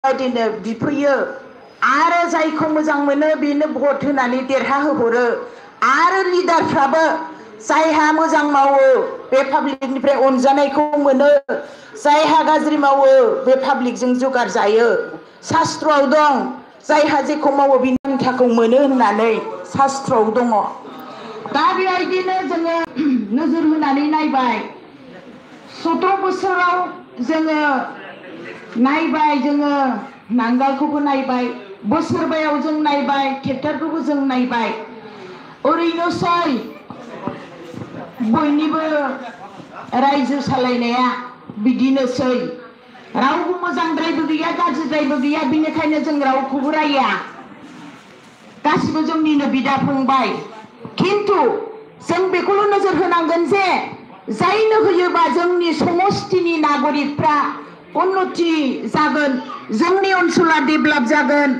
बेबायदिनो बिफैयो आरो जायखौ मोजां मोनो बेनो भट होनानै देरहाहोहरो आरो लिडारफ्राबो जायहा मोजां मावो बे पाब्लिकनिफ्राय अनजानायखौ मोनो जायहा गाज्रि मावो बे पाब्लिकजों जुगार जायो शास्त्रआव दं जायहा जेखौ मावो बिनि आन्थाखौ मोनो होननानै शास्त्रआव दङ दा बेबायदिनो जोङो नोजोर होनानै नायबाय 17 बोसोराव जोङो नायबाय जोङो नांगालखौबो नायबाय बोसोरबायाव जों नायबाय ट्रेक्टरखौबो जों नायबाय ओरैनोसै बयनिबो रायजो सालायनाया बिदिनोसै रावबो मोजांद्रायबो गैया गाज्रिद्रायबो गैया बिनिखायनो जों रावखौबो राया गासिबो जोंनिनो बिदा फंबाय किन्तु जों बेखौल' नोजोर होनांगोन जे जायनो होयोबा जोंनि समष्टिनि नागरिकफ्रा उन्नति जागोन जोंनि ओनसोला डेभेलप जागोन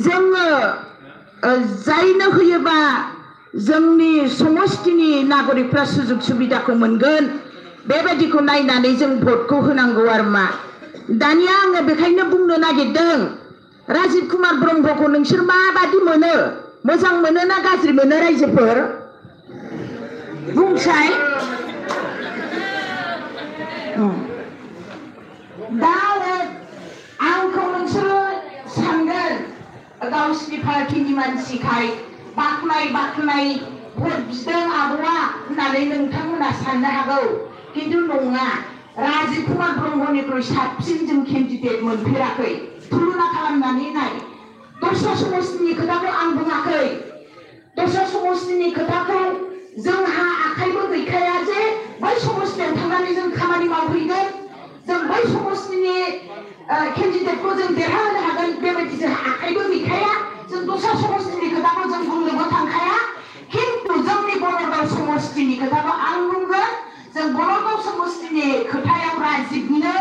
जोङो जायनो होयोबा जोंनि समष्टिनि नागरिकफ्रा सुजुग सुबिदाखौ मोनगोन बेबायदिखौ नायनानै जों भटखौ होनांगौ आरो मा दानिया आङो बेखायनो बुंनो नागिरदों राजिब कुमार ब्रह्मखौ नोंसोर माबादि मोनो मोजां मोनो ना गाज्रि मोनो रायजोफोर बुंसाय दा आंखौ नोंसोरो सानगोन गावसिनि पार्टिनि मानसिखाय बाख्नाय भट बिदों आबौआ होननानै नोंथांमोना साननो हागौ किन्तु नङा राजिब कुमार ब्रह्मनिख्रुइ साबसिन जों केन्डिडेट मोनफेराखै तुलना खालामनानै नाय दस्रा समष्टिनि खोथाखौ आं बुङाखै दस्रा समष्टिनि खोथाखौ जोंहा आखाइबो गैखाया जे बै समष्टियाव थांनानै जों खामानि मावहैगोन जों बै समष्टिनि केन्डिडेटखौ जों देरहाहोनो हागोन बेबायदि जोंहा आखाइबो गैखाया जों दस्रा समष्टिनि खोथाखौ जों बुंनोबो थांखाया किन्तु जोंनि बरगाव समष्टिनि खोथाखौ आं बुंगोन जों बरगाव समष्टिनि खोथायाव राजिबनो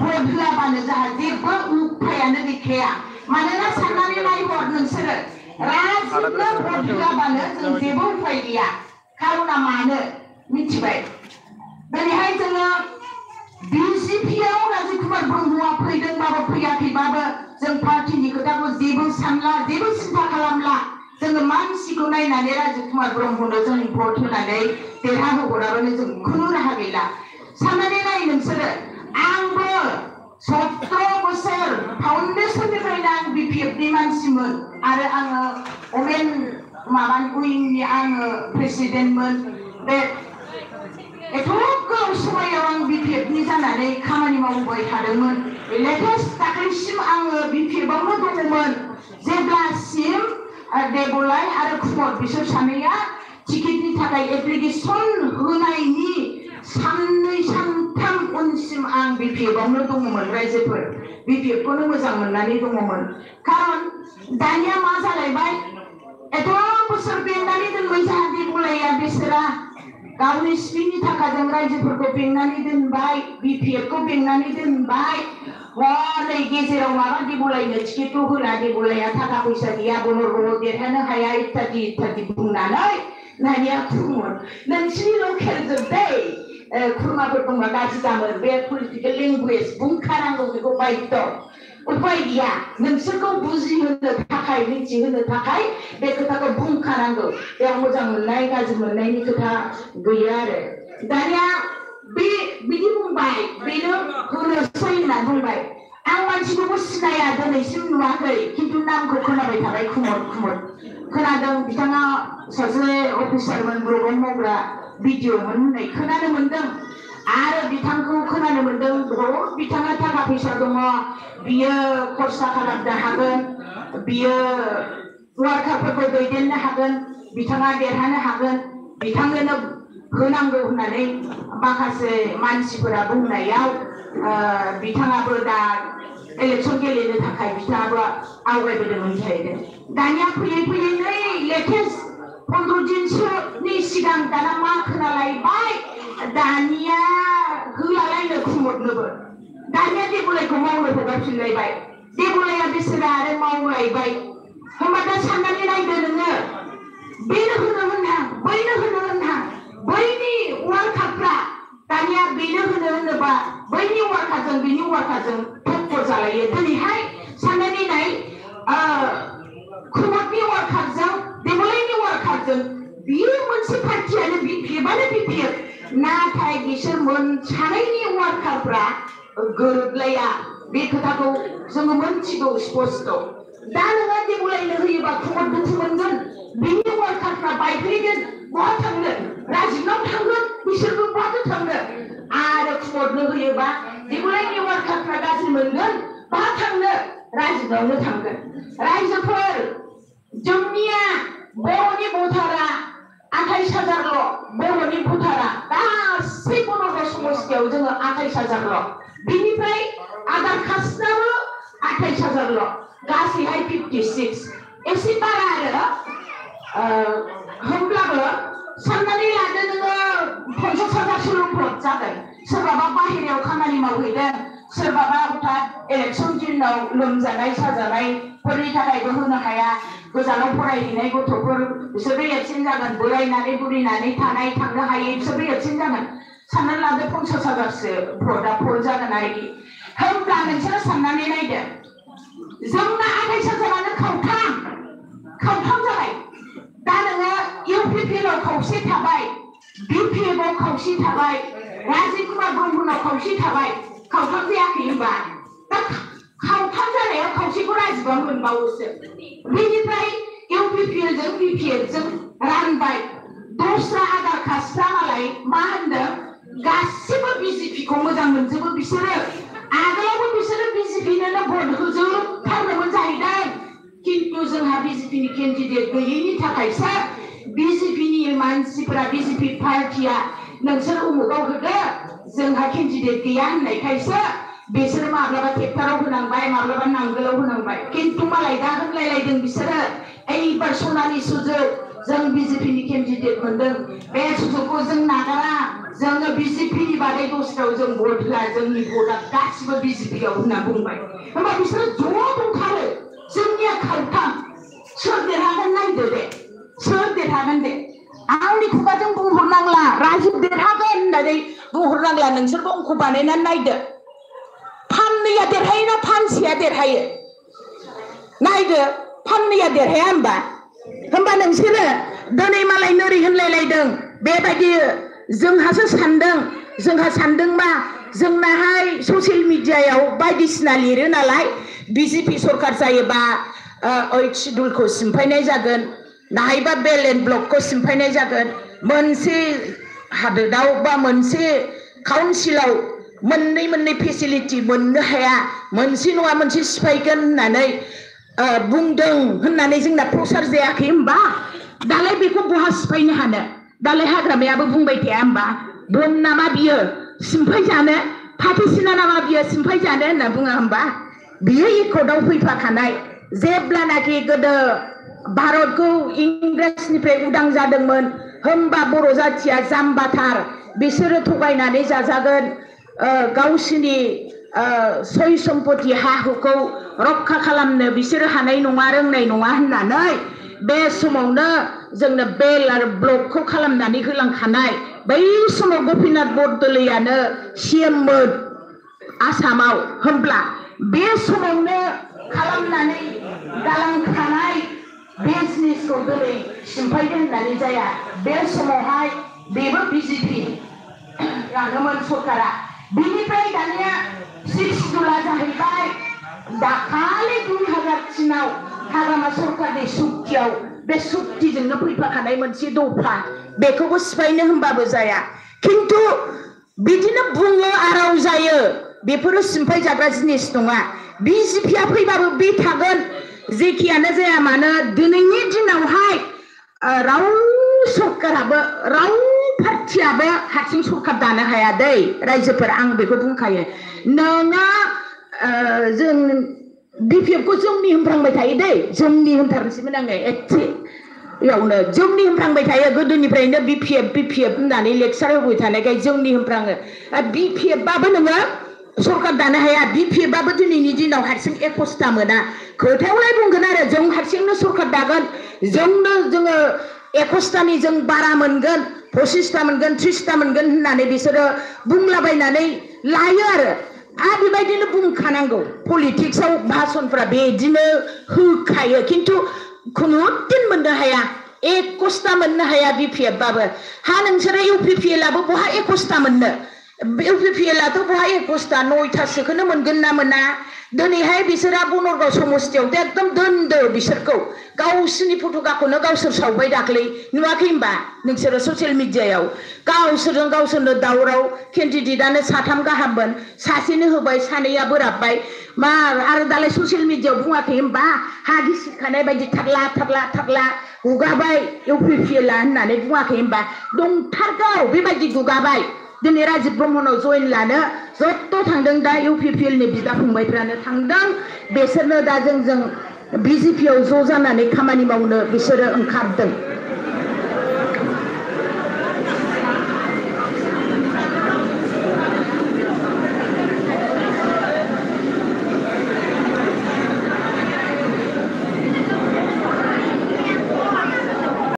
भट होआबानो जोंहा जेबो उपायानो गैखाया मानोना साननानै नायहर नोंसोरो राजिबनो भट होआबानो जों जेबो उपाय गैया खारना मानो मिथिबाय दिनैहाय जोङो बिजेपियाव राजिब कुमार ब्रह्मआ फैदोंबाबो फैयाखैबाबो जों पार्टिनि खोथाखौ जेबो सानला जेबो सिन्था खालामला जोङो मानसिखौ नायनानै राजिब कुमार ब्रह्मनो जों भट होनानै देरहाहोहराबानो जों खुनु राहा गैला साननानै नाय नोंसोरो आंबो 17 बोसोर फाउन्डेसननिफ्रायनो आं बिपिएफनि मानसिमोन आरो आङो वमेन माबानि उइंनि आङो प्रेसिडेन्टमोन बे एथ' गोबाव समायाव आं बिपिएफनि जानानै खामानि मावबाय थादोंमोन लेटेस्ट दाख्लैसिम आङो बिपिएफआवनो दङमोन जेब्लासिम देबलाय आरो कुमार बिसोर सानैया टिकेटनि थाखाय एप्लिकेसन होनायनि साननै सानथाम उनसिम आं बिपिएफआवनो दङमोन रायजोफोर बिपिएफखौनो मोजां मोननानै दङमोन खारन दानिया मा जालायबाय एथ' बोसोर बेंनानै दोनबाय जोंहा देबलाया बेसोरा गावनि सिपिनि थाखाजों रायजोफोरखौ बेंनानै दोनबाय बिपिएफखौ बेंनानै दोनबाय हनै गेजेराव माबा देबलायनो टिकेटखौ होला देबलाया थाखा फैसा गैया बनरगावआव देरहानो हाया इत्यादि इत्यादि बुंनानै दानिया खुङो नोंसिनि लकेलजों दै खुरमाफोर दंबा गाज्रि दामोन बे पलिटिकेल लेंगुवेज बुंखानांगौ बेखौ बायध' उपाय गैया नोंसोरखौ बुजिहोनो थाखाय मिथिहोनो थाखाय बे खोथाखौ बुंखानांगौ बेयाव मोजां मोननाय गाज्रि मोननायनि खोथा गैया आरो दानिया बे बिदि बुंबाय बेनो होनोसै होनना बुंबाय आं मानसिखौबो सिनाया दिनैसिम नुवाखै किन्तु नामखौ खोनाबाय थाबाय कुमार खोनादों बिथाङा सासे अफिसारमोन ब्लकआव मावग्रा भिडिअमोन होननाय खोनानो मोनदों आरो बिथांखौ खोनानो मोनदों बहुत बिथाङा थाखा फैसा दङ बियो खरसा खालामनो हागोन बियो वार्कारफोरखौ दैदेननो हागोन बिथाङा देरहानो हागोन बिथांनो होनांगौ होननानै माखासे मानसिफोरा बुंनायाव बिथाङाबो दा इलेक्सन गेलेनो थाखाय बिथाङाबो आवगायबोदोंमोन जाहैदों दानिया फैयै फैयै नै लेटेस्ट 15 दिनसोनि सिगां दाना मा खोनालायबाय दानिया होलालायनो खुमरनोबो दानिया देबलायखौ मावनो हगारफिनलायबाय देबलाया बेसेरा आरो मावलायबाय होमबा दा साननानै नायदो नोङो बेनो होनो होनहां बैनो होनो होनहां बैनि वार्कारफ्रा दानिया बेनो होनो होनोबा बैनि वार्कारजों बेनि वार्कारजों सपोर्ट जालायो दिनैहाय साननानै नाय खुमतनि वार्कारजों देमोलाइनि वार्कारजों बियो मोनसे पार्टियानो बिपिएफआनो बिपिएफ नाथाय बिसोर सानैनि वार्कारफ्रा गोरोबलाया बे खोथाखौ जोङो मोनथिगौ स्पष्ट दा नोङो देमोलाइनो होयोबा खुमत दुखु मोनगोन बिनि वार्कारफ्रा बायफैगोन बहा थांनो राजिबनाव थांगोन बिसोरबो बहाथो थांनो आरो खुमतनो होयोबा देमोलाइनि वार्कारफ्रा गाज्रि मोनगोन बहा थांनो राजिबनावनो थांगोन रायजोफोर जोंनिया बर'नि भटारा 28,000ल' बर'नि भटारा गासै बर' समस्थियाव जोङो 28,000ल' बिनिफ्राय आधार कास्टनाबो 28,000ल' गासैहाय 56 एसे बारा आरो होमब्लाबो साननानै लादो नोङो 50,000 भट जागोन सोरबाबा बाहेरायाव खामानि मावहैदों सोरबाबा हठात इलेक्सन दिनाव लोमजानाय साजानायफोरनि थाखायबो होनो हाया गोजानाव फरायहैनाय गथ'फोर बिसोरबो एबसेन्ट जागोन बोरायनानै बुरिनानै थानाय थांनो हायै बिसोरबो एबसेन्ट जागोन साननानै लादो 50,000सो भटआ फल जागोन आरोखि होमब्ला नोंसोरो साननानै नायदो जोंना 28,000आनो खावथाम जाबाय दा नोङो इउपिपिएलआव खावसे थाबाय बिपिएफआव खावसे थाबाय राजीव कुमार ब्रह्मनाव खावसे थाबाय खावथाम जायाखै होनबा दा खावथाम जानायाव खावसेखौ राजीबआ मोनबावोसो बेनिफ्राय इउपिपिएलजों बिपिएफजों रानबाय दस्रा आधार कास्टफ्रा मालाय मा होनदों गासिबो बिजेपिखौ मोजां मोनजोबो बिसोरो आगोलावबो बिसोरो बिजेपिनोनो भट होजोबथारनोमोन जाहैदों किन्तु जोंहा बिजेपिनि केन्डिडेट गैयैनि थाखायसो बिजेपिनि मानसिफोरा बिजेपि पार्टिया नोंसोर उमुगाव होदो जोंहा केन्डिडेट गैया होननायखायसो बिसोरो माब्लाबा ट्रेक्टराव होनांबाय माब्लाबा नांगोलाव होनांबाय किन्तु मालाय दा होनलायलायदों बिसोरो एइबार सनानि सुजुग जों बिजेपिनि केन्डिडेट मोनदों बे सुजुगखौ जों नागारा जोङो बिजेपिनि बादै दस्रायाव जों भट होआ जोंनि भटआ गासिबो बिजेपियाव होनना बुंबाय होमबा बिसोरो ज' दंथारो जोंनिया खावथाम सोर देरहागोन नायदो दे सोर देरहागोन दे आंनि खुगाजों बुंहरनांला राजीब देरहागोन होननानै बुंहरनांला नोंसोरबो अंक बानायनानै नायदो फाननैया देरहायो ना फानसेया देरहायो नायदो फाननैया देरहाया होमबा नोंसोरो दिनै मालाय नोरै होनलायलायदों बेबायदि जोंहासो जोंहा सानदोंबा जोंनाहाय ससियेल मिडियायाव बायदिसिना लिरो नालाय बिजेपि सरकार जायोबा 8 शिड्युलखौ सिमफायनाय जागोन नाहायबा बेल एन्ड ब्लकखौ सिमफायनाय जागोन मोनसे हादोराव बा मोनसे काउन्सिलाव मोननै फेसिलिटि मोननो हाया मोनसे नङा मोनसे सिफायगोन होननानै बुंदों होननानै जोंना प्रसार जायाखै होमबा दालाय बेखौ बहा सिफायनो हानो दालाय हाग्रामायाबो बुंबाय थाया होमबा बन नामा बियो सिमफाय जानो फाथैसिना नामा बियो सिमफाय जानो होनना बुङा होमबा बियो एकर्डआव फैफाखानाय जेब्लानाखि गोदो भारतखौ इंराजनिफ्राय उदां जादोंमोन होमबा बर' जाथिया जाम्बाथार बिसोरो थगायनानै जाजागोन गावसिनि सय सम्पति हा हुखौ रक्षा खालामनो बिसोरो हानाय नङा रोंनाय नङा होननानै बे समावनो जोंनो बेल आरो ब्लकखौ खालामनानै होलांखानाय बै समाव गपिनाथ बरदलैयानो सीएममोन आसामाव होमब्ला बे समावनो खालामनानै गालांखानाय बे जिनिसखौ दिनै सिमफायदों होननानै जाया बे समावहाय बेबो बिजेपि लानोमोन सरकारा बिनिफ्राय दानिया 6 शिड्युला जाहैबाय दाखालि 2003आव हाग्रामा सरकारनि सुक्तियाव बे सुक्तिजोंनो फैफाखानाय मोनसे दफा बेखौबो सिफायनो होनबाबो जाया किन्तु बिदिनो बुङो आराव जायो बेफोरो सिमफाय जाग्रा जिनिस नङा बिजेपिया फैबाबो बे थागोन जेखियानो जाया मानो दिनैनि दिनावहाय राव सरकाराबो राव पार्टियाबो हारसिं सरकार दानो हाया दै रायजोफोर आं बेखौ बुंखायो नोङो जों बिपिएफखौ जोंनि होनफ्रांबाय थायो दै जोंनि होनथारनोसैमोन आङो एसेयावनो जोंनि होनफ्रांबाय थायो गोदोनिफ्रायनो बिपिएफ होननानै लेक्सार होबाय थानायखाय जोंनि होनफ्राङो बिपिएफबाबो नोङो सरकार दानो हाया बिपिएफबाबो दिनैनि दिनाव हारसिं 21टा मोना खोथायावलाय बुंगोन आरो जों हारसिंनो सरकार दागोन जोङो 21टानि जों बारा मोनगोन 25टा मोनगोन 30टा मोनगोन होननानै बिसोरो बुंलाबायनानै लायो आरो आरो बेबायदिनो बुंखानांगौ पलिटिक्सआव भाषणफ्रा बेदिनो होखायो खिन्थु खुनु दिन मोननो हाया 21टा मोननो हाया BPF बाबो हा नोंसोरो UPPLआबो बहा 21टा मोननो UPPLआथ' बहा 21टा 9टासोखौनो मोनगोन ना मोना दिनैहाय बिसोरा बनरगाव समस्तियाव एकदम दोनदो बिसोरखौ गावसोरनि फटकाखौनो गावसोर सावबाय दाख्लै नुवाखै होमबा नोंसोरो ससियेल मिडियायाव गावसोरनो दावराव केन्डिडेटआनो 3 गाहाममोन सासेनो होबाय सानैया बोराबबाय मा आरो दालाय ससियेल मिडियायाव बुङाखै होमबा हा गिसिखानाय बायदि थारला गुगाबाय UPPLआ होननानै बुङाखै होमबा दंथारगौ बेबायदि गुगाबाय दिनै राजीब ब्रह्मनाव जइन लानो जत्त थांदों दा UPPLनि बिदा फंबायफ्रानो थांदों बिसोरनो दा जों BJPआव ज' जानानै खामानि मावनो बिसोरो ओंखारदों